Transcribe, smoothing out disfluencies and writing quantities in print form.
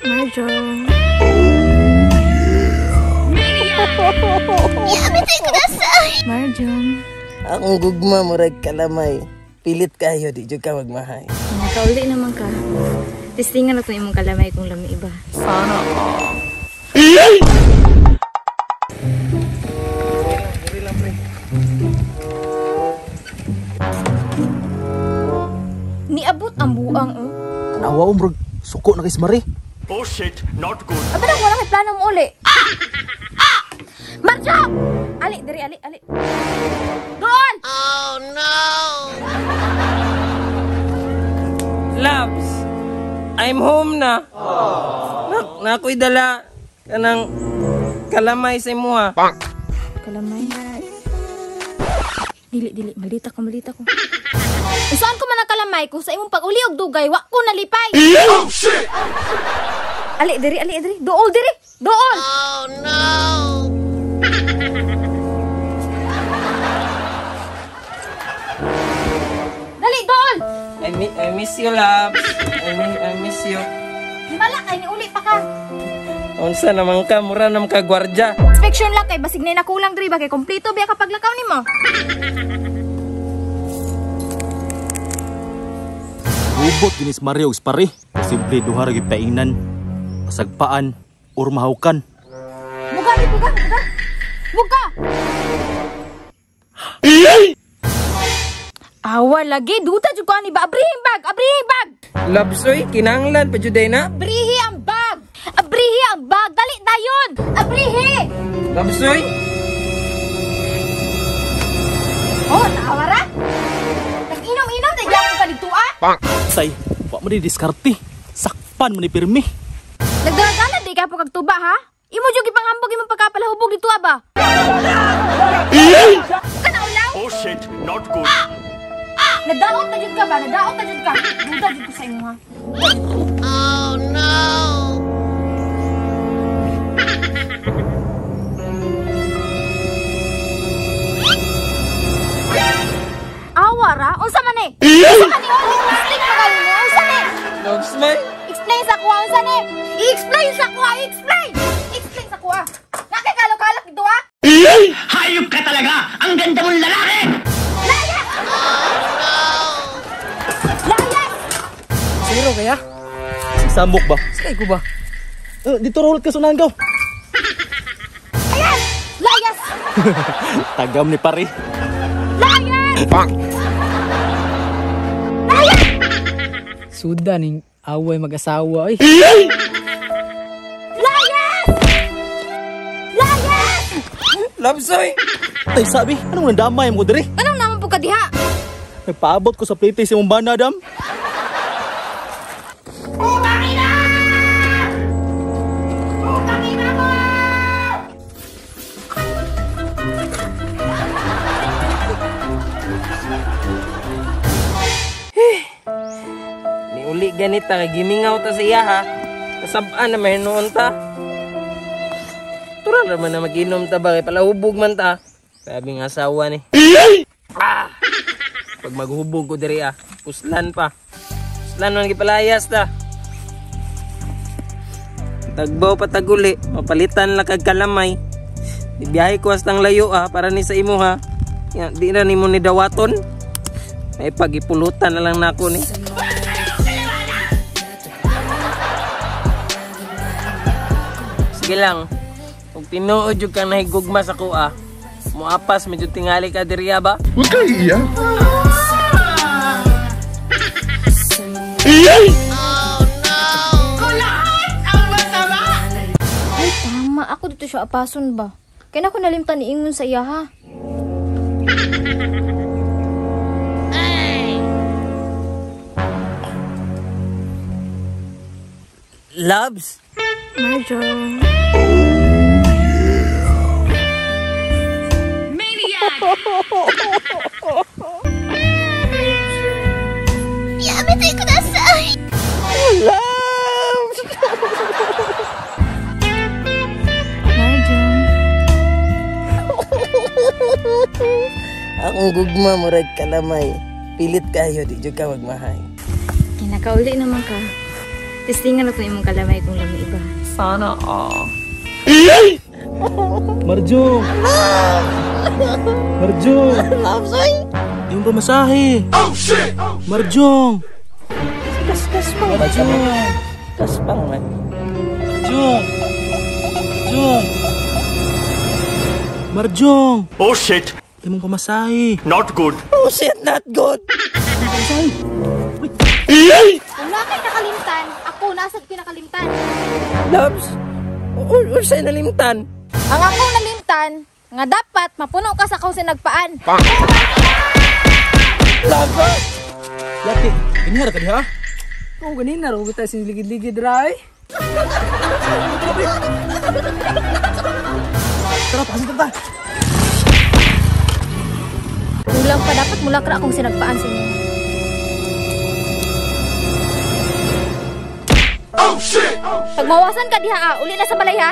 Marjo. Marjo. Akong gugma murag kalamay. Pilit kayo di jud ka magmahay. Nakauli naman ka. Testingan na itong imong kalamay kung lami iba. Sana. Niabot ang buang oh. Tanawa murag suko na kay si Marie. Oh shit, not good. Aba na, wala kay plano mo uli. Marjo! Ali, diri, ali, ali. Doon! Oh no! Loves, I'm home na. Na ako'y dala kanang kalamay sa imuha. Kalamay? Dili, dili. Malita ko, malita ko. Saan ko man ang kalamay ko sa imong pag-uli og dugay, wa ko nalipay. Oh shit! Ali, diri, ali, diri. Dool, diri. Dool! Oh no! Dali, dool! I miss you, loves. I miss you. Himala kay ni uli pa ka. Unsa naman ka, mura naman ka gwardya. Inspection lang kay basig na nakulang diri ba kay kompleto biya kapag lakaw nimo. Hubot ginis Mario og pare. Simple duha ra gyud paingnan. Pasagpaan or mahawkan. Buga, buga, buga. Buga. Awa lagi duta jud ko ani ba abrihi ang bag, abrihi ang bag. Loves oy, kinahanglan pa jud na. Abrihi ang bag. Abrihi ang bag, dali dayon. Abrihi. Loves oy. Oh, naawara. Nag-inom-inom dai gyapon ka didto ah. Say, wa man di diskarte. Sakpan man ni pirmi. Nagdala-dala di ka po kag tuba ha? Imo jud gipanghambog imong pagkapalahubog didto ba? Kana ulaw. Oh shit, not good. Nadaot na jud ka ba? Nadaot na jud ka. Duda jud ko sa imo ha. Oh no! Awa ra? Unsa man eh? Unsa man ni? Explain pa kayo ni? Unsa ni? Loves man. Explain sa kuha unsa ni? I-explain sa kuha, i-explain. Explain sa kuha. Nakikalo-kalak dito ha? Hayop ka talaga! Ang ganda mong lalaki! Layas! Layas! Zero kaya? Samok ba? Sakay ko ba? Dito roll ka sunahan ka. Layas! Layas! Tagam ni pare. Layas! Layas! Suda ning away mag-asawa ay. Layas! Layas! Loves oy. Tay sabi, anong nandamay mo diri? Anong naman po ka diha? Nagpaabot ko sa plate sa imong bana, dam. Putang ina! Putang ina mo! Ni uli ganita kay gimingaw ta sa iya ha. Kasab-an na may noon ta. Tura naman na mag-inom ta ba kay palahubog man ta. Sabi nga asawa ni. Ah! Pag maghubog ko diri ah, puslan pa. Puslan man gipalayas ta. Tagbaw pataguli, mapalitan lang kag kalamay. Biyahe ko hastang layo ah, para ni sa imo ha. Ya, di na nimo ni dawaton. May pagipulutan na lang nako ni. Sige lang. Kung tinuod jud kang nahigugma sa kuha, muapas medyo tingali ka diri ba? Huwag kayo iiyak. Ay, tama. Ako dito siya apason ba? Kaya na ko nalimtan ni Ingon sa iya ha. Loves? Marjo. Loves! Marjo. Akong gugma murag kalamay. Pilit kayo di jud ka magmahay. Kinakauli naman ka. Testingan na to imong kalamay kung lami iba. Sana all. Marjong! Marjong! Loves, oy. Yung pamasahe! Oh shit! Marjong! Kaskas pang man. Marjong! Kaspang man. Marjong! Marjong! Marjong! Oh shit! Yung pamasahe! Not good. Oh shit, not good. Kung na kay nakalimtan, ako nasad ko nakalimtan. Loves, unsay nalimtan? Ang akong nalimtan, nga dapat mapuno ka sa akong sinagpaan. Loves, Yati, ganihara ka diha? Oo, ganina. Rugot tayo siniligid-ligid ra eh. Tara, pasin ta! Kulang pa dapat mulakra akong sinagpaan sa inyo. Oh shit! Pag mawasan ka diha, ah, uli na sa balay ha.